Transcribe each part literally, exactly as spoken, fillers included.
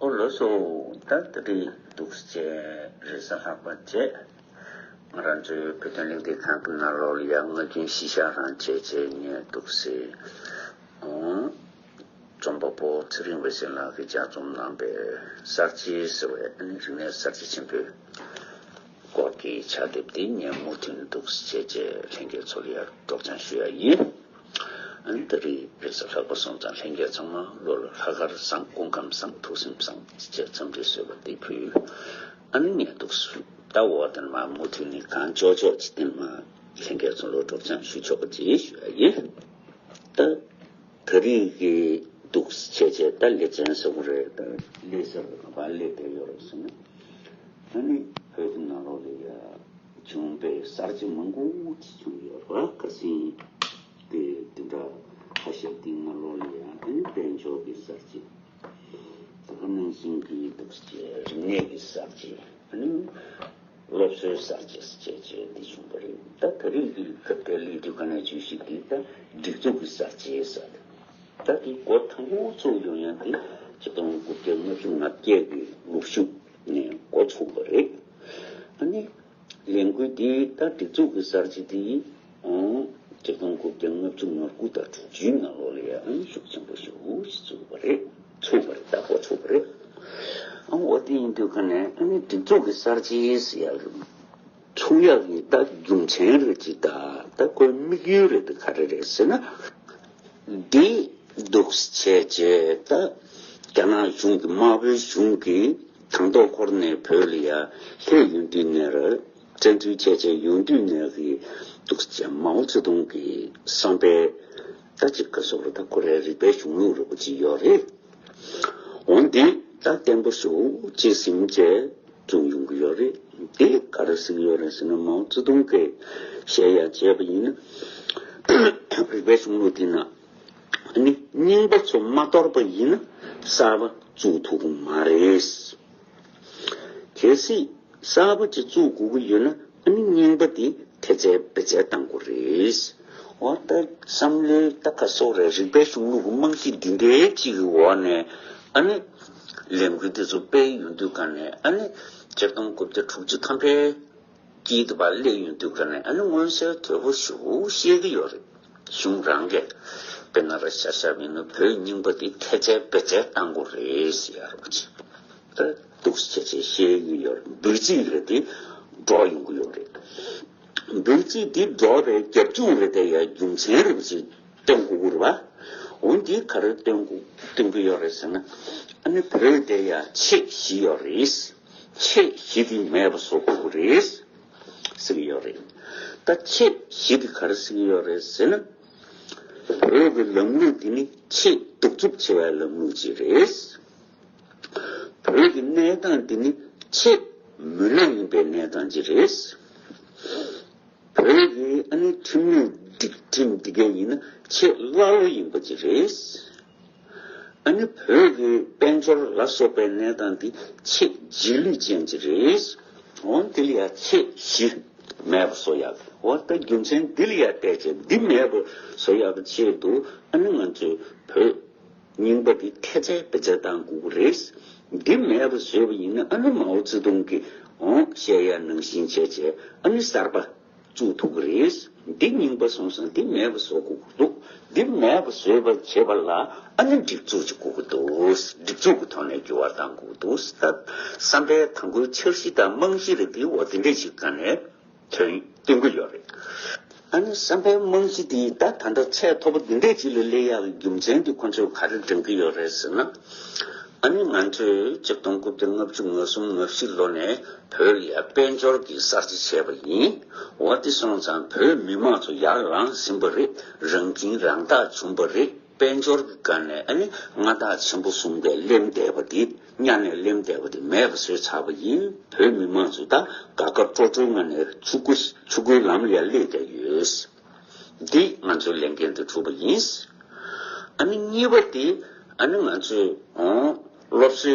ཨོ་ལགས་སོ། ད་ད་རེས་འདུག་སེ་རེས་གཟའ་ལྷག་པ་བྱས། ང་རང་ཚོའི་བོད་དོན་གླེང་སྟེགས་ཁང་གི་ནང་ལོགས་ལ་ཡང་ངག་རྒྱུན་གཞི་བཞག་རང་བྱས་བྱས་ངས་འདུག་སེ། ཨང་། རྩོམ་པ་པོ་ཚེ་རིང་འོད་ཟེར་ལགས་ཀྱིས་ལྗགས་རྩོམ་གནང་པའི་གསར་བརྗེ་ཟེར་བའི་ཨ་ནི་རིག་གནས་གསར་བརྗེ་ཆེན་པོའི་སྐོར་གྱི་ཕྱག་དེབ་འདི་ངས་མུ་མཐུད་འདུག་སེ་བྱས་བྱས་ལྷན་རྒྱས་ཚོ་ལ་ཡང་སྒྲོག་སྦྱང་ཞུ་ཡ་ཡིན། ཨ་ནི་ད་རེས་རེས་གཟའ་ལྷག་པ་སོང་ཙང་ལྷན་རྒྱས་ཚང་མ་བློ་ལ་ལྷག་དཀར་བཟང་། སྐུ་ཁམས་བཟང་། ཐུགས་སེམས་བཟང་ཅེས་འཚམས་འདྲི་ཞུས་པ་འདི་ཕུལ། ཨ་ནི་ངས་འདུག་སེ་ད་འོ་དེ་ནས་མ་མུ་མཐུད་ནས་གང་ལྕོགས་ལྕོགས་ཅིག་དེ་ནས་མ་ལྷན་རྒྱས་ཚོ་ལ་སྒྲོག་སྦྱང་ཞུ་ཆོག་པ་ཅིག་ཞུ་ཡ་ཡིན། ད་ད་རེས་ཀྱི་འདུག་སེ་བྱས་བྱས་ད་ལེ་ཚན་ཟེར་དགོས་རེད། ད་ལེ་ཟེར་བ་ག་པར་སླེབས་བསྡད་ཡོད་རེད་ཟེར་ན། ཨ་ནི་བོད་ཀྱི་ནང་ལོགས་ལ་ཡ་བྱུང་བའི་གསར་བརྗེ་མང་པོ་ཅིག་བྱུང་ཡོད་རེད་པ། ཁ་སང་དེ་དེ་འདྲ་ཁ་ཤས་དེའི་ནང་ལོགས་ལ་ཡ་ཨ་ནི་དཔལ་འབྱོར་གྱི་གསར་བརྗེ། ད་ག་ནང་བཞིན་གྱི་འདུག་སེ་རིག་གནས་ཀྱི་གསར་བརྗེ། ཨ་ནི་སློབ་གསོའི་གསར་བརྗེ་ཟེར་བྱས་བྱས་འདི་བྱུང་བ་རེད། ད་ད་རེས་ཀྱི་སྐབས་དེ་སླེབས་དུས་ག་ནས་བརྗོད་གཞི་འདི་ད་སྒྲིག་འཛུགས་ཀྱི་གསར་བརྗེ་ཟེར། ད་འདི་འགོ་དང་པོ་ཚུགས་ཡོང་ཡ་འདི་ཆིག་སྟོང་དགུ་བརྒྱ་ལྔ་བཅུ་ང་བརྒྱད་ཀྱི་ལོ་གཞུག་ནས་འགོ་ཚུགས་པ་རེད། ཨ་ནི་ལས་འགུལ་འདི་ད་སྒྲིག་འཛུགས་ཀྱི་གསར་བརྗེ་འདི་ཨང་ཆིག་སྟོང་དགུ་བརྒྱ་ལྔ་བཅུ་ང་དགུ་དང་དྲུག་ཅུའི་ནང་ལོགས་ལ་ཡ་ཨང་ཤུགས་ཆེན་པོ་ཞེ་པོ་ཞིག་ཚུགས་པ་རེད། ཚུགས་པ་རེད། ད་འགོ་ཚུགས་པ་རེད། ཨང་འོ་དེ་ཡིན་དུས་ག་ནས་ཨ་ནི་སྒྲིག་འཛུགས་ཀྱི་གསར་བརྗེ་ཟེར་ཡ་རེད། ཚུགས་ཡག་གི་ད་རྒྱུ་མཚན་རེད་ཅིག་ད་ད་ཁོའི་དམིགས་ཡུལ་རེད་ད་ག་རེ་རེད་ཟེར་ན། འདི་འདུག་སེ་བྱས་བྱས་ད་རྒྱ་ནག་གཞུང་གི་དམར་པོའི་གཞུང་གིས་དང་ཐོག་ཁོ་རང་ནས་བོད་ལ་ཡ་སླེབས་ཡོང་དུས་ནས་ར་བཙན་འཛུལ་བྱས་བྱས་ཡོང་དུས་ནས་གི་འདུག་སེ་བྱས་མའོ་ཙེ་ཏུང་གི་བསམ་པའི་ད་ཅིག་ག་སོགས་རེད། ད་ཁོ་རའི་རིག་པའི་གཞུང་ལུགས་རེད་པ་ཅིག་ཡོད་རེད། འོན་ཏེ་ད་བརྟན་པོ་ཞེ་པོ་ཅིག་ཟིན་བྱས་བྱུང་ཡོང་གི་ཡོད་རེད། དེ་ག་རེ་ཟེར་གྱི་ཡོད་རེད་ཟེར་ན། མའོ་ཙེ་ཏུང་གིས་བཤད་ཡ་བྱས་པ་ཡིན་ན། རིག་པའི་གཞུང་ལུགས་དེ་ན་ཨ་ནི་རྙིང་པ་ཚོ་མ་གཏོར་པ་ཡིན་ན་གསར་པ་བཙུགས་ཐུབ་ཀྱི་མ་རེད། གལ་སྲིད་གསར་པ་ཅིག་བཙུགས་དགོས་ཀྱི་ཡོད་ན་ཨ་ནི་རྙིང་པ་དེ་འཐེད་རྩོད་བེད་རྩོད་གཏང་དགོས་རེད། འོ་ད་བསམ་བློའི་ད་ག་སོགས་རེད། རིག་པའི་གཞུང་ལུགས་ཀྱི་རྨང་གཞི་འདི་འདྲའི་གཅིག་གི་འོག་ནས་ཨ་ནི་ལས་འགུལ་འདི་ཚོ་སྤེལ་ཡོང་དུས་ག་ནས་ཨ་ནི་ཆིག་སྟོང་དགུ་བརྒྱ་དྲུག་ཅུ་ཐམ་པའི་དཀྱིལ་དུ་ཕར་སླེབས་ཡོང་དུས་ག་ནས་ཨ་ནི་མངོན་གསལ་དོད་པོ་ཞེ་པོ་ཤེས་ཀྱི་ཡོད་རེད། གཞུང་རང་གིས་དཔེར་ན་ར་ཤ་ཤ་མིན་ན་བོད་རྙིང་པ་འདི་འཐེད་རྩོད་བེད་རྩོད་གཏང་དགོས་རེད་ཟེར་ཡ་རེད་པ་ཅིག་ད་འདུག་སེ་བྱས་བྱས་ཤེས་ཀྱི་ཡོད་རེད། འབོད་ཚིག་རེད་དེ་སྒྲོག་ཡོང་གི་ཡོད་རེད། འབོད་ཚིག་འདི་སྒྲོག་པའི་རྒྱབ་ལྗོངས་རེད་དེ་ཡ་རྒྱུ་མཚན་རེད་པ་ཅིག་སྟོན་དགོས་ཀྱི་རེད་པ། འོ་འདི་ག་རེ་སྟོན་དགོས་སྟོན་གྱི་ཡོད་རེད་ཟེར་ན། ཨ་ནི་བོད་དེ་ཡ་ཆེད་བཞི་ཡོད་རེད། ཆེད་བཞི་འདི་མེད་པ་བཟོ་དགོས་ཀྱི་རེད་ཟེར་གྱི་ཡོད་རེད། ད་ཆེད་བཞི་འདི་ག་རེ་ཟེར་གྱི་ཡོད་རེད་ཟེར་ན། བོད་ཀྱི་ལམ་ལུགས་འདི་ནི་ཆེས་གདུག་རྩུབ་ཆེ་བའི་ལམ་ལུགས་ཅིག་རེད། བོད་ཀྱི་གནས་སྟངས་འདི་ནི་ཆེས་མུན་ནག་ཡིན་པའི་གནས་སྟངས་ཅིག་རེད། བོད་ཀྱི་ཨ་ནི་ཁྲིམས་ལུགས་སྒྲིག་ཁྲིམས་འདི་གས་ཡིན་ན་ཆེས་ཀླ་ཀློ་ཡིན་པ་ཅིག་རེད། ཨ་ནི་བོད་ཀྱི་དཔལ་འབྱོར་ལ་སོགས་པའི་གནས་སྟངས་འདི་ཆེས་རྗེས་ལུས་ཅན་ཅིག་རེད། འོ་འདི་ལ་ཡ་ཆེད་བཞི་མེད་པ་བཟོ་ཡག་འོ་ད་རྒྱུ་མཚན་འདི་ལ་ཡ་བལྟས་བྱས་འདི་མེད་པ་བཟོ་ཡག་གི་ཆེད་དུ་ཨ་ནི་ང་ཚོས་བོད་རྙིང་པ་འདི་འཐེད་རྩོད་བེད་རྩོད་གཏང་དགོས་ཀྱི་རེད། འདི་མེད་པ་བཟོས་པ་ཡིན་ན་ཨ་ནི་མའོ་ཙེ་ཏུང་གིས་འོ་བཤད་ཡ་ནང་བཞིན་བྱས་བྱས་ཨ་ནི་གསར་པ་བཙུགས་ཐུབ་ཀྱི་རེད། འདི་རྙིང་པ་སོང་ཙང་འདི་མེད་པ་བཟོ་དགོས་ཀྱི་འདུག་འདི་མེད་པ་བཟོས་པ་བྱེད་པ་ལ་ཨ་ནི་སྒྲིག་འཛུགས་ཅིག་དགོས་ཀྱི་འདུག་སྒྲིག་འཛུགས་ཀྱི་ཐོག་ནས་འགྱུར་བ་གཏང་དགོས་ཀྱི་འདུག་ད་བསམ་པའི་དང་པོའི་འཆར་གཞི་དང་རྨང་གཞི་རེད། འདི་འོ་འདི་འདྲས་ཞིག་ག་ནས་ཐོན་སྟོན་གྱི་ཡོད་རེད། ཨ་ནི་བསམ་པའི་རྨང་གཞི་འདི་ད་ད་ལྟ་ཚད་མཐོ་པོ་འདི་འདྲས་ཅིག་ལ་སླེབས་ཡག་གི་རྒྱུ་མཚན་འདི་ཁོ་ཚོས་ག་རེ་འདྲེན་གྱི་ཡོད་རེད་ཟེར་ན། ཨ་ནི་ང་ཚོས་ཆིག་སྟོང་དགུ་བརྒྱ་ལྔ་བཅུ་ང་གསུམ་ང་བཞི་ལོ་ནས་བོད་ལ་ཡ་དཔལ་འབྱོར་གྱི་གསར་བརྗེ་བྱས་པ་ཡིན། འོ་དེ་སོང་ཙང་བོད་མི་མང་ཚོ་ཡར་ལངས་ཟིན་པ་རེད། རང་ཁྱིམ་རང་བདག་བྱུང་བ་རེད། དཔལ་འབྱོར་གྱི་སྒང་ནས་ཨ་ནི་མངའ་བདག་ཆེན་པོ་གསུམ་པས་སླེབས་བསྡད་པ་དེ། གཉའ་ནས་སླེབས་བསྡད་པ་དེ་མེད་པ་བཟོས་ཚར་བ་ཡིན། བོད་མི་མང་ཚོ་ད་དགའ་དགའ་སྤྲོ་སྤྲོའི་ངང་ནས་ཆུ་མགོ་ཆུ་མགོའི་ལམ་ལ་ཡ་སླེབས་བསྡད་ཡོད། འདི་ང་ཚོའི་ལས་འགན་དུ་གྲུབ་པ་ཡིན། ཨ་ནི་གཉིས་པ་དེ་ཨ་ནི་ང་ཚོས་འོང་སློབ་གསོའི་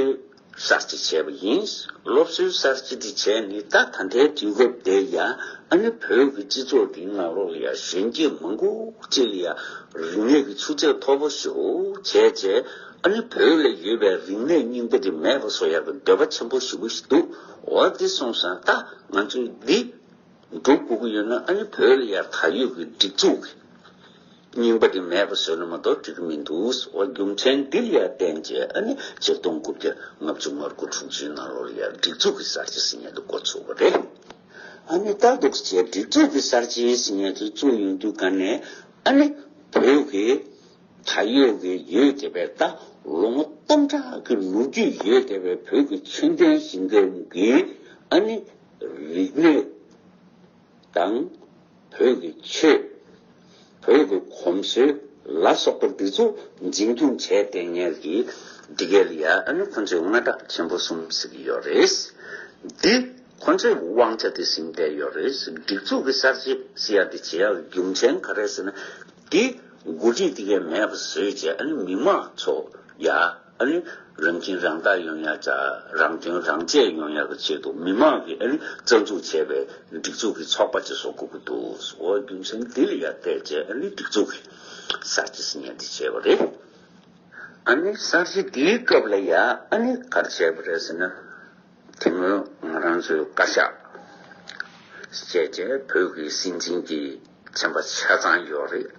གསར་བརྗེ་བྱས་པ་ཡིན། སློབ་གསོའི་གསར་བརྗེ་དེ་བྱས་ནས་ད་ད་ལྟའི་དུས་སྐབས་དེ་ཡ་ཨ་ནི་བོད་ཀྱི་སྤྱི་ཚོགས་འདིའི་ནང་ལོགས་ལ་ཡ་གཞོན་སྐྱེས་མང་པོ་ཅིག་ལ་ཡ་རིག་གནས་ཀྱི་ཆུ་ཚད་མཐོ་པོ་ཞིག་བྱས་བྱས་ ཨ་ནི་བོད་ལ་ཡོད་པའི་རིག་གནས་རྙིང་པ་དེ་མེད་པ་བཟོ་ཡག་གི་འདོད་པ་ཆེན་པོ་ཞེ་པོ་ཞིག་འདུག་འོ་འདི་སོང་ཙང་ད་ང་ཚོས་འདི་སྒྲུབ་དགོས་ཀྱི་ཡོད་ན། ཨ་ནི་བོད་ལ་ཡར་ད་ཡོད་ཀྱི་སྒྲིག་འཛུགས་ཀྱི་རྙིང་པ་དེ་མེད་པ་བཟོས་ན་མ་གཏོགས་འགྲིག་གི་མི་འདུག་འོ་རྒྱུ་མཚན་འདི་ལ་ཡར་བརྟེན་བྱས། ཨ་ནི་ཕྱིར་སྟོང་དགུ་བརྒྱ་ལྔ་བཅུ་ང་དགུ་དྲུག་ཅུའི་ནང་ལོགས་ལ་ཡར་སྒྲིག་འཛུགས་ཀྱི་གསར་བརྗེ་ཟེར་མཁན་དེ་འགོ་ཚུགས་པ་རེད། ཨ་ནི་ད་འདུག་བྱས་སྒྲིག་འཛུགས་ཀྱི་གསར་བརྗེ་ཟེར་མཁན་དེ་བཙུགས་ཡོང་དུས་ག་ནས། ཨ་ནི་བོད་ཀྱི་ད་ཡོད་ཀྱི་ཡོད་བསྡད་པའི་ད་ལོ་ངོ་སྟོང་ཕྲག་གི་ལོ་རྒྱུས་ཡོད་བསྡད་པའི་བོད་ཀྱི་ཆོས་ལྡན་ཞིང་ཁམས་ཀྱི་ཨ་ནི་རིག་གནས་དང་། བོད་ཀྱི་ཆོས། བོད་ཀྱི་གོམས་སྲོལ་ལ་སོགས་པ་འདི་ཚོ་འཛིན་སྐྱོང་བྱས་བསྡད་མཁན་གྱི་འདི་ག་ལ་ཡ། ཨ་ནི་ཁོང་ཚོས་མངའ་བདག་ཆེན་པོ་གསུམ་ཟེར་གྱི་ཡོད་རེད། འདི་ཁོང་ཚོས་དབང་ཆ་དེ་ཟིན་བསྡད་ཡོད་རེད། སྒྲིག་འཛུགས་ཀྱི་གསར་བརྗེ་ཟེར་ཡ་དེ་བྱེད་ཡག་རྒྱུ་མཚན་ག་རེ་ཟེར་ན། དེ་འགོ་ཁྲིད་དེ་གས་མེད་པ་བཟོས་བྱས། ཨ་ནི་མི་མང་ཚོ་ཡ། ཨ་ནི་རང་ཁྱིམ་རང་བདག་ཡོང་ཡག་བྱ། རང་དོན་རང་གཅེས་ཡོང་ཡག་གི་ཆེད་དུ་མི་མང་གིས་ཨ་ནི་རྩ་འཛུགས་བྱས་པའི་སྒྲིག་འཛུགས་ཀྱི་ཚོགས་པ་ཅིག་བཟོ་དགོས་ཀྱི་འདུག་འོ་རྒྱུ་མཚན་འདི་ལ་ཡ་བལྟས་བྱས། ཨ་ནི་སྒྲིག་འཛུགས་ཀྱི་གསར་བརྗེ་ཟེར་མཁན་འདི་བྱས་པ་རེད། ཨ་ནི་གསར་བརྗེ་འདིའི་སྐབས་ལ་ཡ། ཨ་ནི་ག་རེ་བྱས་པ་རེད་ཟེར་ན། དེ་སྔོན་ང་རང་ཚོའི་བཀའ་ཤག་བྱས་བྱས་བོད་ཀྱི་སྲིད་འཛིན་གྱི་ཚན་པ་ཆ་ཚང་ཡོད་རེད།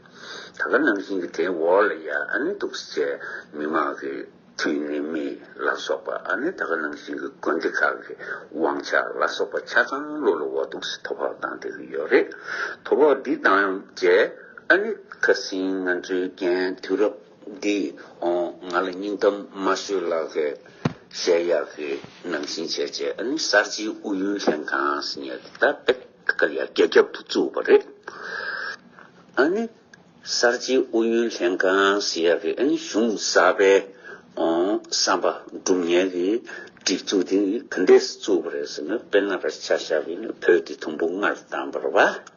ད་ག་ནང་བཞིན་གྱི་དེའི་འོག་ལ་ཡ། ཨ་ནི་འདུག་སེ་བྱས་མི་མང་གི་འཐུས་མི་མི་ལ་སོགས་པ། ཨ་ནི་ད་ག་ནང་བཞིན་གྱི་དགོན་སྡེ་ཁག་གི་དབང་ཆ་ལ་སོགས་པ་ཆ་ཚང་ལོ་ལོ་འོ་འདུག་སེ་ཐོབ་པ་བཏང་བསྡད་ཀྱི་ཡོད་རེད། ཐོབ་པ་འདི་བཏང་བྱས། ཨ་ནི་ཁ་སང་ང་ཚོའི་རྒན་དུས་རབས་འདི་ཨོ་ང་ལ་སྙིང་གཏམ་མ་ཤོད་ལགས་ཀྱིས་བཤད་ཡག་གི་ནང་བཞིན་བྱས་བྱས། ཨ་ནི་གསར་བརྗེའི་ཨུ་ཡོན་ལྷན་ཁང་ཟེར་ཡག་དེ་ད་དཔེ་ཁ་ཡ་རྒྱ་ཁྱབ་ཏུ་བཙུགས་པ་རེད། ཨ་ནི་གསར་བརྗེའི་ཨུ་ཡོན་ལྷན་ཁང་ཟེར་ཡག་གི་ཨ་ནི་གཞུང་གསར་པའི་ཨོ་བསམ་པ་སྒྲུབ་མཁན་གྱི་སྒྲིག་འཛུགས་དེ་ག་འདྲས་བཙུགས་པ་རེད་ཟེར་ན། དཔེར་ན་ར་ཆ་བཞག་པ་ཡིན་ན་བོད་དེ་དུམ་བུ་ལྔ་ལ་བཏང་བ་རེད་པ།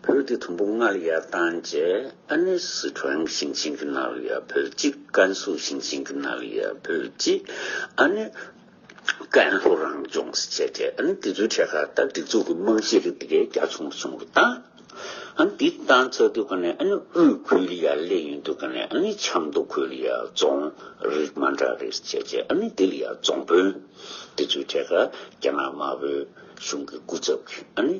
བོད་དེ་དུམ་བུ་ལྔ་ལ་ཡར་བཏང་བྱས། ཨ་ནི་སི་ཁྲོན་ཞིང་ཆེན་གྱི་ནང་ལ་ཡར་བོད་གཅིག་ཀན་སུའུ་ཞིང་ཆེན་གྱི་ནང་ལ་ཡར་བོད་གཅིག་ཨ་ནི་ཀན་ལྷོ་རང་ལྗོངས་ཟེར་བྱས་བྱས། ཨ་ནི་དེ་ཚོའི་གྲས་ཁ་ད་སྒྲིག་འཛུགས་ཀྱི་རྨང་གཞི་རིགས་དེ་གས་རྒྱ་ཆུང་རུ་ཆུང་རུ་བཏང་། ཨ་ནི་དེ་བཏང་ཚར་དུས་ག་ནས། ཨ་ནི་དབུས་ཁུལ་ལ་ཡར་སླེབས་ཡོང་དུས་ག་ནས། ཨ་ནི་ཆབ་མདོ་ཁུལ་ལ་ཡར་རྫོང་རིགས་མ་འདྲ་རེ་བྱས་བྱས། ཨ་ནི་དེ་ལ་ཡར་རྫོང་དཔོན་དེ་ཚོའི་གྲས་ཁ་རྒྱ་ནག་དམར་པོའི་གཞུང་གི་སྐུ་ཚབ་ཀྱིས། ཨ་ནི་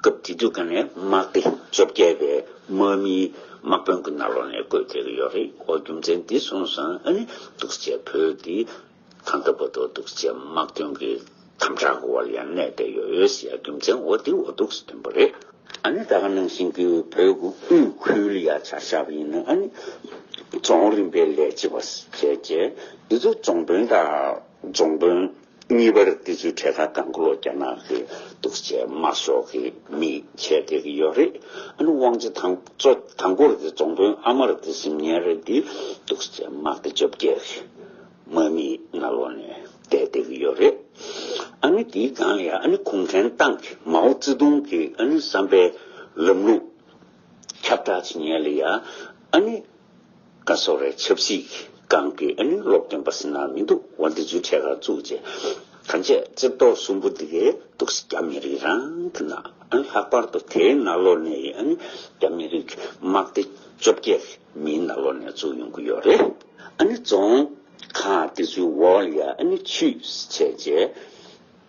སྐབས་དེ་དུས་ག་ནས་དམག་སྡེ་བཅོ་བརྒྱད་པའི་དམག་མིའི་དམག་དཔོན་གྱི་ནང་ལོགས་ནས་བསྐོས་བསྡད་ཀྱི་ཡོད་རེད། འོ་རྒྱུ་མཚན་འདི་སོང་ཙང་། ཨ་ནི་འདུག་སེ་བྱས་བོད་འདི་ད་ལྟ་བར་དུ་འདུག་སེ་བྱས་དམག་དོན་གྱི་དམ་དྲག་གི་འོག་ལ་ཡང་གནས་བསྡད་ཡོད་ཟེར་ཡ་རྒྱུ་མཚན་འོ་འདི་འོ་འདུག་སེ་སྟོན་པ་རེད། ཨ་ནི་ད་ག་ནང་བཞིན་གྱི་བོད་ཀྱི་དབུས་ཁུལ་ལ་ཡ་ཆ་བཞག་པ་ཡིན་ན། ཨ་ནི་རྫོང་རིམ་པའི་ལས་བྱེད་པ་བྱས་བྱས། འདི་ཚོ་རྫོང་དཔོན་དང་རྫོང་དཔོན་གཉིས་པར་དེ་ཚོའི་གྲས་ཁ་གང་ག་ལོ་རྒྱ་ནག་གི་འདུག་སེ་དམར་ཤོག་གི་མི་བྱས་བསྡད་ཀྱི་ཡོད་རེད། ཨ་ནི་དབང་ཆ་དང་གཙོ་དང་པོར་དེ་རྫོང་དཔོན་ཨ་མར་དེ་ཟིན་མཁན་རེད། དེ་འདུག་སེ་དམག་སྡེ་བཅོ་བརྒྱད་གི་དམག་མིའི་ནང་ལོགས་ནས་བསྡད་བསྡད་ཀྱི་ཡོད་རེད། ཨ་ནི་དེའི་སྒང་ལ་ཡ། ཨ་ནི་གུང་ཁྲན་ཏང་གི་མའོ་ཙེ་ཏུང་གི་ཨ་ནི་བསམ་པའི་ལམ་ལུགས་ཁྱབ་བསྒྲགས་བྱེད་མཁན་ལ་ཡ། ཨ་ནི་ཀ་སོ་རའི་ཆབ་སྲིད་སྒང་གི་ཨ་ནི་སློབ་སྟོན་པ་ཟེར་ན་མི་འདུག་འོ་འདི་ཚོའི་གྲས་ཁ་བཙུགས་བྱས། ད་ཆ་རྩེ་ཏོག་གསུམ་པོ་འདི་གའི་འདུག་སེ་རྒྱ་མི་རིགས་རང་གི་ནང་། ཨ་ནི་ལྷག་པར་དུ་དེའི་ནང་ལོགས་ནས་ཨ་ནི་རྒྱ་མི་རིགས་དམག་སྡེ་བཅོ་བརྒྱད་མིའི་ནང་ལོགས་ནས་བཙུགས་ཡོང་གི་ཡོད་རེད། ཨ་ནི་རྫོང་ཁག་འདི་ཚོའི་འོག་ལ་ཡ། ཨ་ནི་ཆུས་བྱས་བྱས།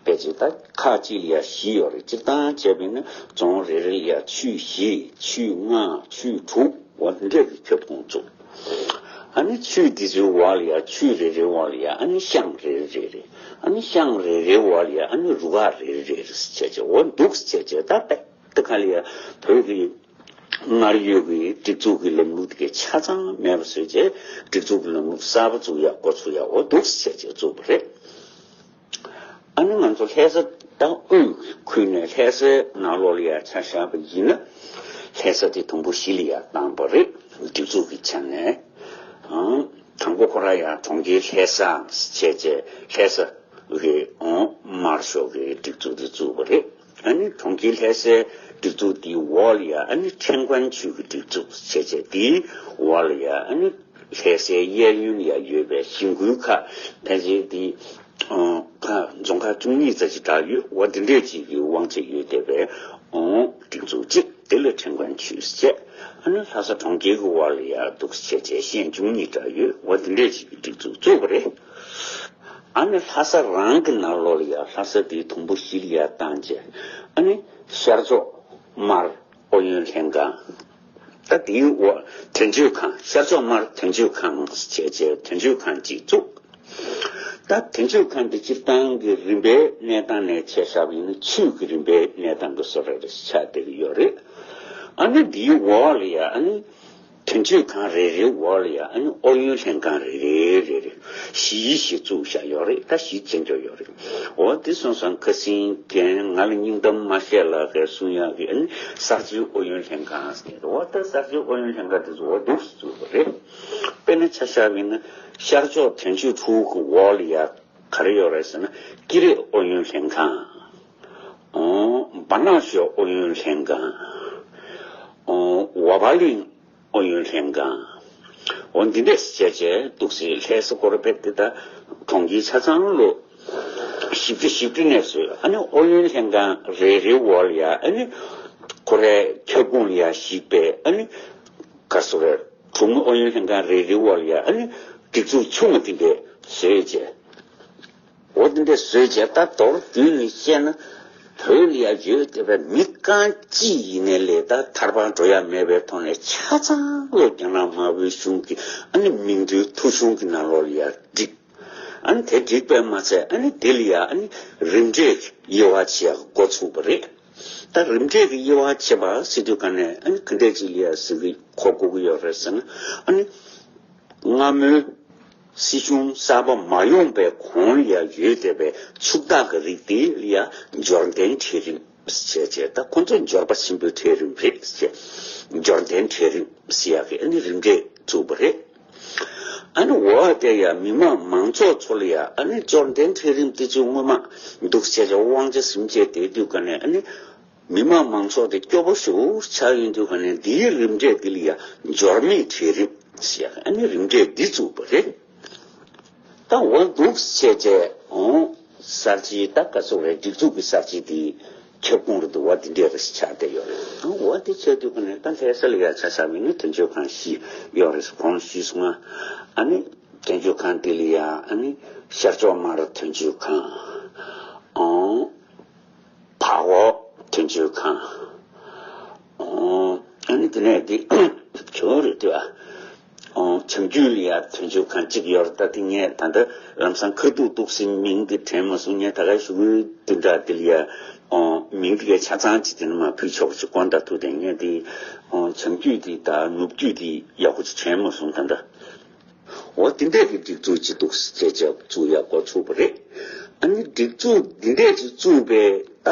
ཕལ་ཆེར་ད་ཁག་གཅིག་ལ་ཡ་བཞི་ཡོད་རེད། སྤྱིར་བཏང་བྱས་པ་ཡིན་ན་རྫོང་རེ་རེ་ལ་ཡ་ཆུས་བཞི། ཆུས་ལྔ། ཆུས་དྲུག་འོ་འདི་འདྲ་གི་ཁྱབ་ཁོངས་བཙུགས། ཨ་ནི་ཆུས་འདི་ཚོའི་འོག་ལ་ཡ། ཆུས་རེ་རེའི་འོག་ལ་ཡ། ཨ་ནི་ཤང་རེ་རེ་རེ་རེ། ཨ་ནི་ཤང་རེ་རེའི་འོག་ལ་ཡ། ཨ་ནི་རུ་ཁག་རེ་རེ་རེ་རེ་བྱས་བྱས། འོ་འདུག་སེ་བྱས་བྱས། ད་ད་ད་ག་ལ་ཡ་བོད་ཀྱི་སྔར་ཡོད་ཀྱི་སྒྲིག་འཛུགས་ཀྱི་ལམ་ལུགས་དེ་གའི་ཆ་ཚང་མེད་པ་བཟོས་བྱས། སྒྲིག་འཛུགས་ཀྱི་ལམ་ལུགས་གསར་པ་བཙུགས་ཡག་འགོ་ཚུགས་ཡག་འོ་འདུག་སེ་བྱས་བྱས་བཙུགས་པ་རེད། ཨ་ནི་ང་ཚོ་ལྷ་ས་དང་དབུས་ཁུལ་ནས་ལྷ་སའི་ནང་ལོགས་ལ་ཡ་ཆ་བཞག་པ་ཡིན་ན། ལྷ་ས་དེ་དུམ་བུ་བཞི་ལ་ཡ་བཏང་བ་རེད། སྒྲིག་འཛུགས་ཀྱི་ཆ་ནས། ཨང་། དང་པོ་ཁོ་རང་ཡ་གྲོང་ཁྱེར་ལྷ་ས་བྱས་བྱས། ལྷ་ས་གི་ཨང་དམར་ཤོག་གི་སྒྲིག་འཛུགས་དེ་བཙུགས་པ་རེད། ཨ་ནི་གྲོང་ཁྱེར་ལྷ་སའི་སྒྲིག་འཛུགས་དེའི་འོག་ལ་ཡ། ཨ་ནི་ཁྲེང་ཀོན་ཆུས་ཀྱི་སྒྲིག་འཛུགས་བྱས་བྱས། དེའི་འོག་ལ་ཡ། ཨ་ནི་ལྷ་སའི་གཡས་གཡོན་ལ་ཡ་ཡོད་པའི་ཞིང་ཁུལ་ཁག་ཕལ་ཆེར་དེ་ཨང་ཁག་རྫོང་ཁག་བཅུ་གཉིས་ཙམ་ཞིག་གྲགས་ཡོད། འོ་དེ་འདྲས་ཅིག་གི་དབང་ཆ་ཡོད་བསྡད་པའི་ཨང་སྒྲིག་འཛུགས་གཅིག་དེ་ལ་ཁྲིམས་ཁང་ཆུས་བྱས། ཨ་ནི་ལྷ་ས་གྲོང་ཁྱེར་གྱི་འོག་ལ་ཡ་འདུག་སེ་བྱས་བྱས་ཤེད་འབྱུང་གཉིས་འདྲ་ཡོད། འོ་དེ་འདྲས་ཅིག་གི་སྒྲིག་འཛུགས་བཙུགས་པ་རེད། ཨ་ནི་ལྷ་ས་རང་གི་ནང་ལོགས་ལ་ཡ་ལྷ་ས་དེའི་དུམ་བུ་བཞི་ལ་ཡ་བཏང་བྱས། ཨ་ནི་ཤར་ཕྱོགས་དམར་ཨུ་ཡོན་ལྷན་ཁང་། ད་དེའི་འོག་དོན་གཅོད་ཁང་། ཤར་ཕྱོགས་དམར་དོན་གཅོད་ཁང་བྱས་བྱས་དོན་གཅོད་ཁང་གཅིག་བཙུགས། ད་དོན་གཅོད་ཁང་དེ་སྤྱིར་བཏང་གི་རིམ་པའི་གནས་སྟངས་ནས་ཆ་བཞག་པ་ཡིན་ན་ཆུས་ཀྱི་རིམ་པའི་གནས་སྟངས་ཀྱི་བཟོ་འདྲ་རེ་ཆགས་བསྡད་ཀྱི་ཡོད་རེད། ཨ་ནི་འདིའི་འོག་ལ་ཡ་ཨ་ནི་དོན་གཅོད་ཁང་རེ་རེའི་འོག་ལ་ཡ་ཨ་ནི་ཨུ་ཡོན་ལྷན་ཁང་རེ་རེ་རེ་རེ་བཞི་བཞི་བཙུགས་བཞག་ཡོད་རེད། ད་བཞི་བྱེད་འགྱོ་ཡོད་རེད། འོ་དེ་སོང་ཙང་ཁ་སང་རྒན་ང་ལ་སྙིང་གཏམ་མ་བཤད་ལབ་མཁན་གསུང་ཡག་གི་ཨ་ནི་གསར་བརྗེའི་ཨུ་ཡོན་ལྷན་ཁང་ཟེར་གྱི་འདུག་འོ་ད་གསར་བརྗེའི་ཨུ་ཡོན་ལྷན་ཁང་དེ་ཚོ་འོ་འདུག་སེ་བཙུགས་པ་རེད། དཔེར་ན་ཆ་བཞག་པ་ཡིན་ན་ཤར་ཕྱོགས་དོན་གཅོད་ཁང་གི་འོག་ལ་ཡ་ག་རེ་ཡོད་རེད་ཟེར་ན་ཀི་རེ་ཨུ་ཡོན་ལྷན་ཁང་། ཨོ། བ་ནག་ཤོད་ཨུ་ཡོན་ལྷན་ཁང་། ཨོ། ཝ་བ་གླིང་ཨུ་ཡོན་ལྷན་ཁང་། འོ་འདི་འདྲས་བྱས་བྱས་འདུག་སེ་ལྷ་ས་སྐོར་ར་བེད་དེ་ད་གྲོང་ཁྱེར་ཆ་ཚང་ལོ་བཞི་བཅུ་ཞེ་དྲུག་ནས་བཟོས། ཨ་ནི་ཨུ་ཡོན་ལྷན་ཁང་རེ་རེའི་འོག་ལ་ཡ་ཨ་ནི་ཁོ་རའི་ཁྱབ་ཁོངས་ལ་ཡ་གཞིགས་པའི་ཨ་ནི་ག་རེ་ཟེར་དགོས་རེད། གྲོང་ཨུ་ཡོན་ལྷན་ཁང་རེ་རེའི་འོག་ལ་ཡ་ཨ་ནི་སྒྲིག་འཛུགས་ཆུང་ངུ་དེ་འདྲས་བཟོས་བྱས། འོ་དེ་འདྲས་བཟོས་བྱས་ད་མདོར་བསྡུས་ནས་བཤད་ན། བོད་ལ་ཡ་ཡོད་བསྡད་པའི་མི་རྐང་གཅིག་ཡིན་ནའི་ལས་ད་ཐར་པ་འགྲོ་ཡ་མེད་པའི་ཐོག་ནས་ཆ་ཚང་ལོ་རྒྱ་ནག་དམར་པོའི་གཞུང་གི་ཨ་ནི་མིང་ཐོའི་ཐོ་གཞུང་གི་ནང་ལོགས་ལ་ཡ་བསྒྲིགས། ཨ་ནི་དེ་བསྒྲིགས་པས་མ་ཚད་ཨ་ནི་དེ་ལ་ཡ་ཨ་ནི་རིམ་གྲས་ཀྱི་དབྱེ་བ་ཕྱེ་ཡག་འགོ་ཚུགས་པ་རེད། ད་རིམ་གྲས་ཀྱི་དབྱེ་བ་ཕྱེ་བ་ཟེར་དུས་ག་ནས་ཨ་ནི་ག་འདྲས་ཅིག་ལ་ཡ་ཟེར་གི་གོ་དགོས་ཀྱི་ཡོད་རེད་ཟེར་ན། ཨ་ནི་སྔ་མོའི་སྲིད་གཞུང་གསར་པ་མ་ཡོང་པའི་གོང་ལ་ཡ་ཡོད་བསྡད་པའི་ཕྱུག་བདག་གི་རིགས་དེ་ལ་ཡ་འབྱོར་ལྡན་གྲལ་རིམ་ཟེར་བྱས། ད་ཁོ་ཚོ་འབྱོར་པ་ཆེན་པོའི་གྲལ་རིམ་རེད་ཟེར། འབྱོར་ལྡན་གྲལ་རིམ་ཟེར་ཡག་གི་ཨ་ནི་རིམ་གྲས་བཙུགས་པ་རེད། ཨ་ནི་འོ་དེ་ཡ་མི་དམངས་མང་ཚོགས་ཚོ་ལ་ཡ་ཨ་ནི་འབྱོར་ལྡན་གྲལ་རིམ་དེ་ཚོའི་སྔོན་མ་འདུག་བྱས་བྱས་དབང་ཆ་ཟིན་བྱས་བསྡད་དུས་ག་ནས་ཨ་ནི། མི་དམངས་མང་ཚོགས་དེ་སྐྱོ་པོ་ཞེ་པོ་ཆགས་ཡོང་དུས་ག་ནས་འདིའི་རིམ་གྲས་འདི་ལ་ཡ་འབྱོར་མེད་གྲལ་རིམ་ཟེར་ཡག་ཨ་ནི་རིམ་གྲས་འདི་བཙུགས་པ་རེད། ད་འོ་འདུག་བྱས་བྱས་འོང་གསར་བརྗེའི་ད་ག་ཚོད་རེད། སྒྲིག་འཛུགས་ཀྱི་གསར་བརྗེ་འདི་ཁྱབ་ཁོངས་རེད་འདུག་བ། འདི་འདྲས་རེ་ཆགས་བསྡད་ཡོད་རེད། འོ་འདི་བྱས་དུས་ག་ནས་ད་ལྷ་ས་ལ་ཡ་ཆ་བཞག་པ་ཡིན་ན་དོན་གཅོད་ཁང་བཞི་ཡོད་རེད། གོང་ཞུས་སོང་ང་། ཨ་ནི་དོན་གཅོད་ཁང་འདི་ལ་ཡ་ཨ་ནི་ཤར་ཕྱོགས་དམར་དོན་གཅོད་ཁང་། འོང་། བར་འོག་དོན་གཅོད་ཁང་། ཨོ། ཨ་ནི་དེ་ནས་དེ་ཁྱོད་རེད་དེ་བ། ཨོ། བྱང་རྒྱུད་ལ་ཡ་དོན་གཅོད་ཁང་གཅིག་ཡོད་རེད། ད་དེ་ངས་ད་ལྟ་ལམ་སང་ཁ་ཐུག་འདུག་སེ་མིང་དེ་དྲན་མ་སོང་། ངས་ད་ག་ཞུ་གི་དེ་འདྲ་དེ་ལ་ཡ། ཨོ། མིང་དེ་གའི་ཆ་ཚང་གཅིག་དེ་ནས་མ་ཕུལ་ཆོག་གི་ཅིག་དགོངས་དག་ཐུག་དེ་ངས་དེ། ཨོ། བྱང་རྒྱུད་དེ་ད་ནུབ་རྒྱུད་དེ་ཡག་པོ་ཅིག་དྲན་མ་སོང་ད་ལྟ། འོ་དེ་འདྲས་ཀྱི་སྒྲིག་འཛུགས་ཅིག་འདུག་སེ་བྱས་བཙུགས་ཡག་འགོ་ཚུགས་པ་རེད། ཨ་ནི་སྒྲིག་འཛུགས་འདི་འདྲས་ཅིག་བཙུགས་པའི་ད་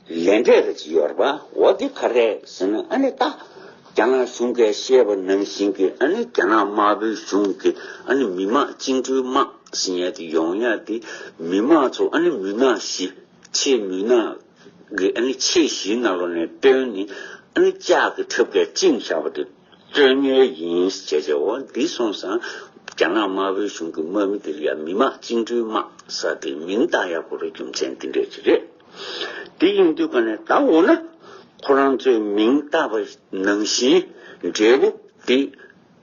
ལས་འབྲས་རེ་ཅིག་ཡོད་རེད་པ། འོ་དེ་ག་རེ་ཟེར་ན་ཨ་ནི་ད་རྒྱ་ནག་གཞུང་གིས་བཤད་པ་ནང་བཞིན་གྱི་ཨ་ནི་རྒྱ་ནག་དམར་པོའི་གཞུང་གི་ཨ་ནི་མི་དམངས་བཅིངས་འགྲོལ་དམག་ཟེར་ཡག་དེ་ཡོང་ཡག་དེ་མི་དམངས་ཚོ་ཨ་ནི་མུན་ནག་བཞི། ཆེས་མུན་ནག་གི་ཨ་ནི་ཆེས་བཞིའི་ནང་ལོགས་ནས་བཏོན་ནས་ཨ་ནི་ལྕགས་ཀྱི་ཁྲབ་ཀས་བཅིངས་བཞག་པ་དེ་རྩོད་རྙོག་ཡིན་ཞེས་བྱས། འོ་འདི་སོང་ཙང་རྒྱ་ནག་དམར་པོའི་གཞུང་གི་དམག་མི་དེ་ལ་ཡ་མི་དམངས་བཅིངས་འགྲོལ་དམག་ཟེར་དེ་མིང་བཏགས་ཡག་པོ་རེད། རྒྱུ་མཚན་འདི་འདྲས་ཅིག་རེད། དེ་ཡིན་དུས་ག་ནས་ད་འོ་ན་ཁོ་རང་ཚོས་མིང་བཏགས་པ་ནང་བཞིན་འབྲས་བུ་དེ།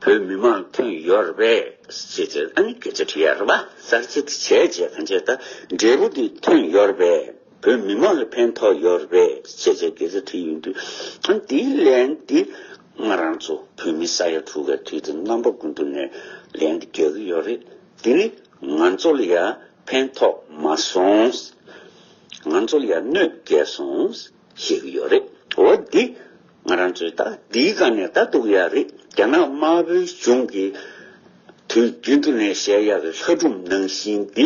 བོད་མི་མང་ཐོན་ཡོད་རེད་པས་ཅེས་བྱས་ཨ་ནི་སྐད་ཆ་དྲིས་ཡ་རེད་པ། གསར་བརྗེ་དེ་བྱས་རྗེས་གང་བྱས་ད་འབྲས་བུ་དེ་ཐོན་ཡོད་རེད་པས། བོད་མི་མང་ལ་ཕན་ཐོགས་ཡོད་རེད་པས་ཅེས་བྱས་སྐད་ཆ་དྲིས་ཡོང་དུས། ཨ་ནི་དེའི་ལན་དེ་ང་རང་ཚོ་བོད་མི་ས་ཡ་དྲུག་གི་དུས་དེ་རྣམ་པ་ཀུན་ཏུ་ནས་ལན་དེ་རྒྱག་གི་ཡོད་རེད། དེ་ནི་ང་ཚོ་ལ་ཡ་ཕན་ཐོགས་མ་སོང་། ང་ཚོ་ལ་ཡ་གནོད་སྐྱེལ་སོང་། བཤད་ཀྱི་ཡོད་རེད། འོ་འདི་ང་རང་ཚོས་ད་འདིའི་སྒང་ནས་ད་འདུག་ཡ་རེད། རྒྱ་ནག་དམར་པོའི་གཞུང་གིས་དུས་རྒྱུན་དུ་ནས་བཤད་ཡག་གི་ལྷ་སྒྲུང་ནང་བཞིན་འདི་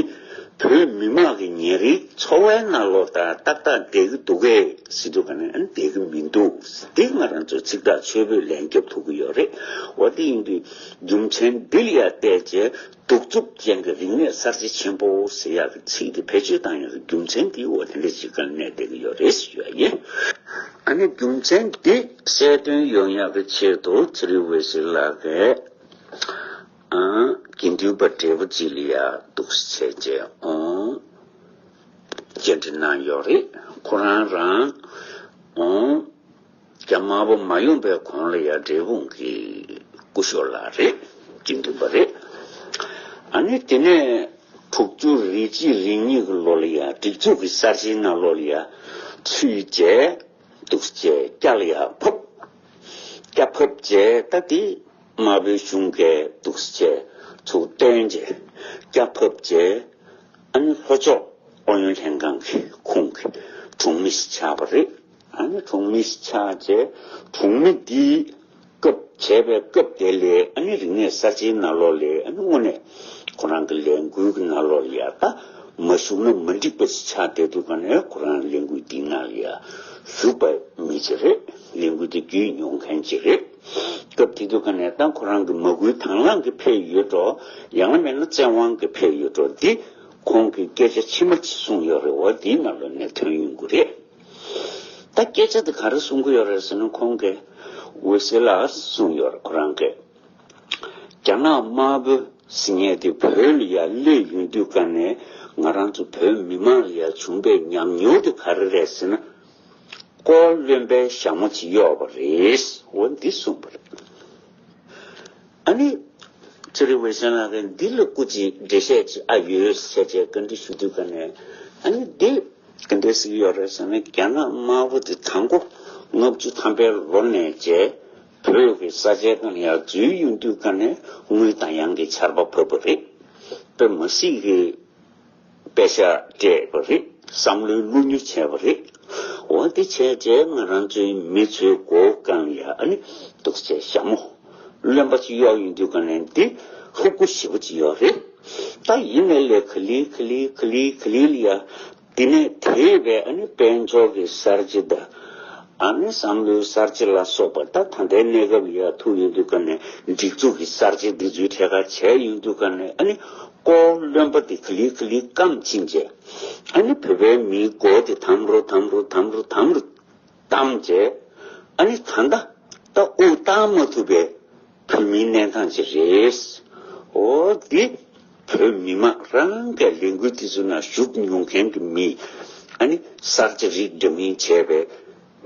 བོད་མི་མང་གི་ཉིན་རེའི་འཚོ་བའི་ནང་ལོགས་ད་ཏག་ཏག་བསྡད་ཀྱི་འདུག་གས་ཟེར་དུས་ག་ནས་བསྡད་ཀྱི་མི་འདུག་འདི་ང་རང་ཚོས་ཚིག་ཐག་ཆོད་པོས་ལན་རྒྱབ་ཐུབ་ཀྱི་ཡོད་རེད། འོ་དེ་ཡིན་དུས་རྒྱུ་མཚན་འདི་ལ་ཡ་བལྟས་རྗེས། གདུག་རྩུབ་ཅན་གྱི་རིག་གནས་གསར་བརྗེ་ཆེན་པོ་ཟེར་ཡག་གི་ཚིག་དེ་བེད་སྤྱོད་བཏང་ཡག་གི་རྒྱུ་མཚན་དེ་འོ་དེ་འདྲ་ཅིག་ག་གནས་བསྡད་ཀྱི་ཡོད་རེད་ཞུ་ཡ་ཡིན། ཨ་ནི་རྒྱུ་མཚན་འདི་གསལ་སྟོན་ཡོང་ཡག་གི་ཆེད་དུ་ཚེ་རིང་འོད་ཟེར་ལགས་ཀྱིས་ཨ་དགེ་འདུན་པ་བགྲེས་པོ་ཅིག་ལ་ཡ་འདུག་སེ་བྱས་རྗེས་ཨོ་བཅར་འདྲི་གནང་ཡོད་རེད། ཁོ་རང་རང་ཨོ། རྒྱ་དམར་པོ་མ་ཡོང་པའི་གོང་ལ་ཡ་འབྲས་སྤུངས་ཀྱི་སྐུ་ཞབས་ལགས་རེད། དགེ་འདུན་པ་རེད། ཨ་ནི་དེ་ནས་དྲུག་ཅུ་རེ་གཅིག་རེ་གཉིས་ཀྱི་ལོ་ལ་ཡ་སྒྲིག་འཛུགས་ཀྱི་གསར་བརྗེའི་ནང་ལོགས་ལ་ཡ་ཚུད་བྱས་འདུག་སེ་བྱས་སྐྱ་ལ་ཡ་ཕབ། སྐྱ་ཕབ་བྱས་ད་དེ་དམར་པོའི་གཞུང་གིས་འདུག་སེ་བྱས་ཚུར་བཏོན་བྱས་སྐྱ་ཕབ་བྱས། ཨ་ནི་ལྷོ་ཕྱོགས་ཨུ་ཡོན་ལྷན་ཁང་གི་ཁོང་གི་དྲུང་མི་ཞིག་ཆགས་པ་རེད། ཨ་ནི་དྲུང་མི་ཞིག་ཆགས་བྱས་དྲུང་མི་འདིའི་སྐབས་བྱས་པའི་སྐབས་དེ་ལས་ཨ་ནི་རིག་གནས་གསར་བརྗེའི་ནང་ལོགས་ལས་ཨ་ནི་དངོས་གནས་ཁོ་རང་གི་ལས་འགུལ་གྱི་ནང་ལོགས་ལ་ཡ་ད་མ་ཞུགས་ན་མ་འགྲིག་པ་ཞིག་ཆགས་བསྡད་དུས་ག་ནས་ཁོ་རང་ལས་འགུལ་འདིའི་ནང་ལ་ཡ་ཞུགས་པ་མི་ཅིག་རེད། ལས་འགུལ་འདི་བརྒྱུད་མྱོང་མཁན་ཅིག་རེད། སྐབས་དེ་དུས་ག་ནས་ད་ཁོ་རང་གི་མ་བསྐུལ་དང་བླངས་ཀྱིས་ཕེབས་ཡོད་འགྲོ། ཡང་ན་མེད་ན་བཙན་དབང་གིས་ཕེབས་ཡོད་འགྲོ། འདི་ཁོང་གིས་སྐད་ཆ་ཕྱི་མ་ཅིག་གསུངས་ཡོད་རེད། འོ་འདིའི་ནང་ལོགས་ནས་ཐོན་ཡོང་གི་རེད། ད་སྐད་ཆ་དེ་ག་རེ་གསུང་གི་ཡོད་རེད་ཟེར་ན་ཁོང་གིས་འོད་ཟེར་ལགས་གསུངས་ཡོད་རེད། ཁོ་རང་གིས་རྒྱ་ནག་དམར་པོ་ཟེར་མཁན་དེ་བོད་ལ་ཡར་སླེབས་ཡོང་དུས་ག་ནས་ང་རང་ཚོ་བོད་མི་མང་ལ་ཡར་བྱུང་པའི་ཉམས་མྱོང་དེ་ག་རེ་རེད་ཟེར་ན་ཀོ་བློན་པོའི་ཞྭ་མོ་ཅིག་གཡོགས་པ་རེད། འོ་འདི་གསུངས་པ་རེད། ཨ་ནི། ཚེ་རིང་འོད་ཟེར་ལགས་ཀྱིས་འདི་ལ་སྐུ་མཁྱེན་འགྲེལ་བཤད་ཅིག་ཨ་ཡོད་ཟེར་བྱས་བཀའ་འདྲི་ཞུ་དུས་ག་ནས་ཨ་ནི་འདི་ག་འདྲས་ཟེར་གྱི་ཡོད་རེད་ཟེར་ན་རྒྱ་ནག་དམར་པོ་དེ་དང་པོ་ལྔ་བཅུ་ཐམ་པའི་ལོ་ནས་བྱས་བོད་ཀྱི་ས་ཆའི་སྒང་ཡར་འཛུལ་ཡོང་དུས་ག་ནས་དངུལ་དང་ཡང་གི་ཆར་པ་བབས་པ་རེད། དཔེ་མ་སྲིད་ཀྱི་པད་ཤག་སྤྲད་པ་རེད། བསམ་བློའི་བློ་མྱུར་བྱས་པ་རེད། འོ་དེ་བྱས་རྗེས་ང་རང་ཚོའི་མི་ཚོའི་མགོ་སྒང་ལ་ཡ་ཨ་ནི་འདུག་སེ་བྱས་ཞྭ་མོ་རློན་པ་ཅིག་གཡོགས་ཡོང་དུས་ག་ནས་འདི་ལྷུག་པོ་ཞེ་པོ་ཅིག་ཡོད་རེད། ད་ཡིན་ནའི་ལས་ག་ལེ་ག་ལེ་ག་ལེ་ག་ལེ་ལ་ཡ་འདི་ནས་དེ་བས་ཨ་ནི་དཔལ་འབྱོར་གྱི་གསར་བརྗེ་དང་ཨ་ནི་བསམ་བློའི་གསར་བརྗེ་ལ་སོགས་པ་ད་ད་ལྟའི་གནས་སྐབས་ལ་ཡ་ཐུག་ཡོང་དུས་ག་ནས་སྒྲིག་འཛུགས་ཀྱི་གསར་བརྗེ་འདི་ཚོའི་གྲས་ཁ་བྱས་ཡོང་དུས་ག་ནས་ཨ་ནི། ཀོ་བ་རློན་པ་དེ་ག་ལེ་ག་ལེ་སྐམ་ཕྱིན་རྗེས། ཨ་ནི་བོད་པའི་མིའི་མགོ་དེ་དམ་རུ་དམ་རུ་དམ་རུ་དམ་རུ་བསྡམས་རྗེས། ཨ་ནི་ད་ལྟ་ད་དབུགས་བཏང་མ་ཐུབ་པའི་བོད་མིའི་གནས་སྟངས་ཅིག་རེད། འོ་འདི་བོད་མི་མང་རང་གི་ལས་འགུལ་དེ་ཚོ་ནང་ཞུགས་མྱོང་མཁན་གྱི་མི། ཨ་ནི་གསར་བརྗེ་རིགས་འདྲ་མིན་བྱས་པའི་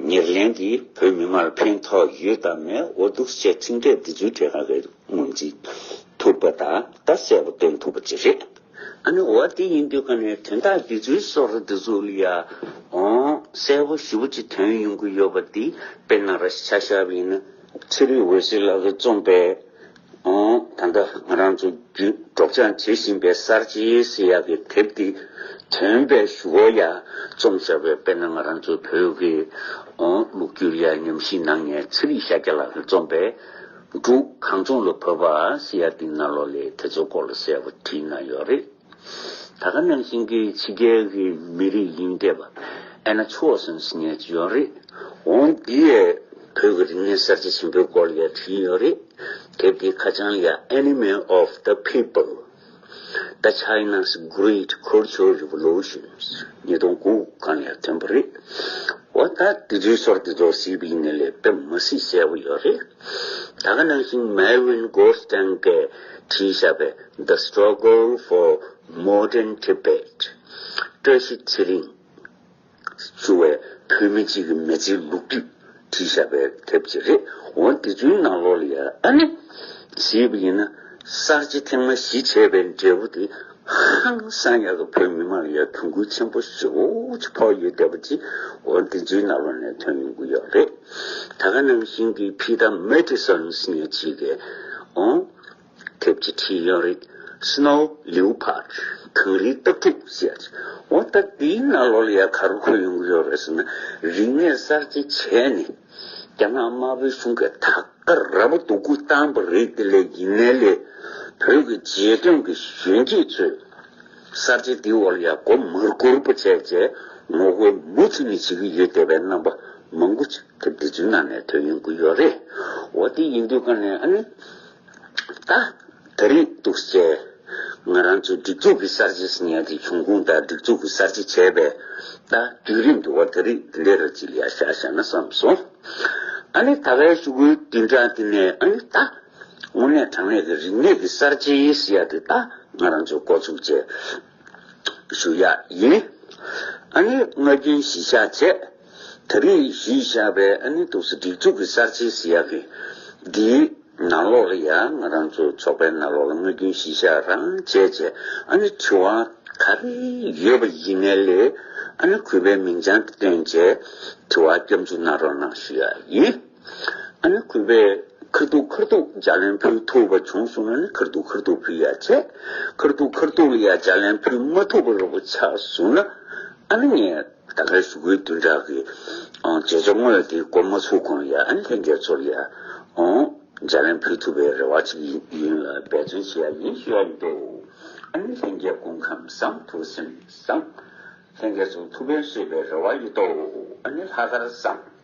ཉེར་ལེན་དེ་བོད་མི་མང་ལ་ཕན་ཐོགས་ཡོད་དམ་མེད། འོ་འདུག་སེ་ཚིག་འགྲེལ་འདི་ཚོའི་གྲས་ཁ་གི་ངོས་འཛིན་ཐུབ་པ་དང་ད་གསལ་པོ་སྟོན་ཐུབ་པ་ཅིག་རེད། ཨ་ནི་འོ་དེ་ཡིན་དུས་ག་ནས་དོན་དག་འདི་ཚོའི་སོགས་ར་འདི་ཚོ་ལ་ཡ་འོང་གསལ་པོ་ཞེ་པོ་ཅིག་ཐོན་ཡོང་གི་ཡོད་པ་འདི་དཔེར་ན་ར་ཆ་བཞག་པ་ཡིན་ན་ཚེ་རིང་འོད་ཟེར་ལགས་ཀྱིས་རྩོམ་པའི་འོང་ད་ལྟ་ང་རང་ཚོ་བརྒྱུད་སྒྲོག་སྦྱང་བྱེད་བཞིན་པའི་གསར་བརྗེ་ཟེར་ཡག་གི་དེབ་འདི་ཐོན་པའི་གཞུག་གུ་ཡ་རྩོམ་བཞག་པའི་དཔེར་ན་ང་རང་ཚོ་བོད་ཀྱི་འོང་ལོ་རྒྱུས་ལ་ཡ་ཉམས་ཞིབ་གནང་མཁན་ཚེ་རིང་ཤཱཀྱ་ལགས་ཀྱིས་རྩོམ་པའི། འབྲུག་གངས་ལྗོངས་ལ་བབས་པ་ཟེར་ཡ་དེའི་ནང་ལོགས་ལ་དེ་ཚོའི་སྐོར་ལ་གསལ་པོ་བྲིས་གནང་ཡོད་རེད། ད་ག་ནང་བཞིན་གྱི་ཕྱི་རྒྱལ་གྱི་མི་རིགས་ཡིན་བསྡད་པ་ཨེ་ན་ཆོ་སོན་ཟེར་མཁན་ཅིག་ཡོད་རེད། འོང་འདི་ཡས་བོད་ཀྱི་རིག་གནས་གསར་བརྗེ་ཆེན་པོའི་སྐོར་ལ་ཡ་བྲིས་ཡོད་རེད། དེབ་དེའི་ཁ་བྱང་ལ་ཡ་Enemy of the People The China's Great Cultural Revolutions ཉིས་སྟོང་དགུ་གང་ལ་ཐོན་པ་རེད། འོ་ད་དེ་ཚོའི་སྐོར་དེ་ཚོ་གཟིགས་པ་ཡིན་ནའི་ལས་དཔེ་མ་སྲིད་གསལ་པོ་ཡོད་རེད། ད་ག་ནང་བཞིན་Marvin Goldstein གིས་བྲིས་བཞག་པའི་The Struggle for Modern Tibet བཀྲ་ཤིས་ཚེ་རིང་ཞུ་བའི་བོད་མི་གཅིག་གི་མི་ཚེའི་ལོ་རྒྱུས་བྲིས་བཞག་པའི་དེབ་ཅིག་རེད། འོ་དེ་ཚོའི་ནང་ལོགས་ལ་ཡ་ཨ་ནི་གཟིགས་པ་ཡིན་ན་གསར་བརྗེ་ཐེངས་མ་བཞི་བྱས་པའི་འབྲས་བུ་དེ་ཧང་སང་ཡག་གི་བོད་མི་མང་ལ་ཡ་གྱོང་གུན་ཆེན་པོ་ཞེ་པོ་ཅིག་ཕོག་ཡོད་བསྡད་པ་ཅིག་འོ་དེ་ཚོའི་ནང་ལོགས་ནས་ཐོན་ཡོང་གི་ཡོད་རེད། ད་ག་ནང་བཞིན་གྱི་Peter Matteson ཟེར་མཁན་ཅིག་གིས་འོ། དེབ་ཅིག་བྲིས་ཡོད་རེད། Snow Leopard གངས་རིའི་སྟག་ཕྲུག་ཟེར་ཡ་ཅིག་འོ་ད་དེའི་ནང་ལོགས་ལ་ཡ་ག་རེ་འཁོད་ཡོང་གི་ཡོད་རེད་ཟེར་ན་རིག་གནས་གསར་བརྗེ་བྱས་ནས་རྒྱ་ནག་དམར་པོའི་གཞུང་གིས་ད་ག་ར་བ་སྡུག་སྐུལ་བཏང་པ་རེད། དེ་ལས་ཡིན་ནའི་ལས་བོད་ཀྱི་བརྗེད་དོན་གྱི་གཞོན་སྐྱེས་ཚོས་གསར་བརྗེ་འདིའི་འོག་ལ་ཡ་མགོ་མ་སྒུར་པ་བྱས་བྱས་ངོ་རྒོལ་མུ་མཐུད་ནས་བྱེད་ཀྱི་ཡོད་བསྡད་པའི་རྣམ་པ་མང་པོ་ཅིག་དེབ་འདི་ཚོའི་ནང་ནས་ཐོན་ཡོང་གི་ཡོད་རེད། འོ་དེ་ཡིན་དུས་ག་ནས་ཨ་ནི། ད། ད་རེས་འདུག་སེ། ང་རང་ཚོ་སྒྲིག་འཛུགས་ཀྱི་གསར་བརྗེ་ཟེར་མཁན་དེ་བྱུང་ཁུངས་དང་སྒྲིག་འཛུགས་ཀྱི་གསར་བརྗེ་བྱས་པའི་ད་བརྒྱུད་རིམ་དུ་བ་ད་རེས་འདི་འདྲའི་ར་ཅིག་ལ་ཡ་བཞག་བཞག་ན་བསམ་སོང་། ཨ་ནི་ད་གའི་ཤོག་གུའི་བདུན་ཕྲག་འདི་ནས་ཨ་ནི་ད། དངོས་གནས་དྲང་གནས་ཀྱི་རིག་གནས་ཀྱི་གསར་བརྗེ་ཟེར་ཡ་དེ་ད་ང་རང་ཚོ་འགོ་ཚུགས་བྱས་ཞུ་ཡ་ཡིན། ཨ་ནི་ང་རྒྱལ་གཞི་བཞག་བྱས། ད་རེས་གཞི་བཞག་པའི་ཨ་ནི་འདུག་སེ་སྒྲིག་འཛུགས་ཀྱི་གསར་བརྗེ་ཟེར་ཡག་གི་འདིའི་ནང་ལོགས་ལ་ཡང་ང་རང་ཚོ་ཚོགས་པའི་ནང་ལོགས་ལ་དངོས་བདེན་གཞི་བཞག་རང་བྱས་བྱས། ཨ་ནི་དྲི་བ་ག་རེ་ཡོད་པ་ཡིན་ནའི་ལས། ཨ་ནི་གུས་པའི་མིང་བྱང་དེ་བཏོན་བྱས་དྲི་བ་སྐྱབས་འཇུག་གནང་རོགས་གནང་ཞུ་ཡག་ཡིན། ཨ་ནི་གུས་པས་ཁ་ཐུག་ཁ་ཐུག་ལྗགས་ལན་ཕུལ་ཐུབ་པ་བྱུང་སོང་ན་ནི་ཁ་ཐུག་ཁ་ཐུག་ཕུལ་ཡག་བྱས། ཁ་ཐུག་ཁ་ཐུག་ལ་ཡང་ལྗགས་ལན་ཕུལ་མ་ཐུབ་པ་རོ་པོ་ཆགས་སོང་ན། ཨ་ནི་ངས་ད་ག་ཞུ་སྐུལ་བདུན་ཕྲག་གི་ཨང་བརྗོད་བྱ་དངོས་དེ་འགོ་མ་ཚུགས་གོང་ལ་ཡང་། ཨ་ནི་ལྷན་རྒྱས་ཚོར་ཡང་ཨང་ལྗགས་ལན་ཕུལ་ཐུབ་པའི་རེ་བ་ཅིག་ཡིན་ཡིན་ལ་འབད་བརྩོན་བྱེད་ཡག་ཡིན་ཞུ་ཡག་ཡིན་ཏོ། ཨ་ནི་ལྷན་རྒྱས་སྐུ་ཁམས་བཟང་། ཐུགས་སེམས་བཟང་། ལྷན་རྒྱས་ཚོ་ཐུགས་ཕན་གསོས་པའི་རེ་བ་ཡོད་དོ། ཨ་ནི་ལྷག་དཀར་བཟང་།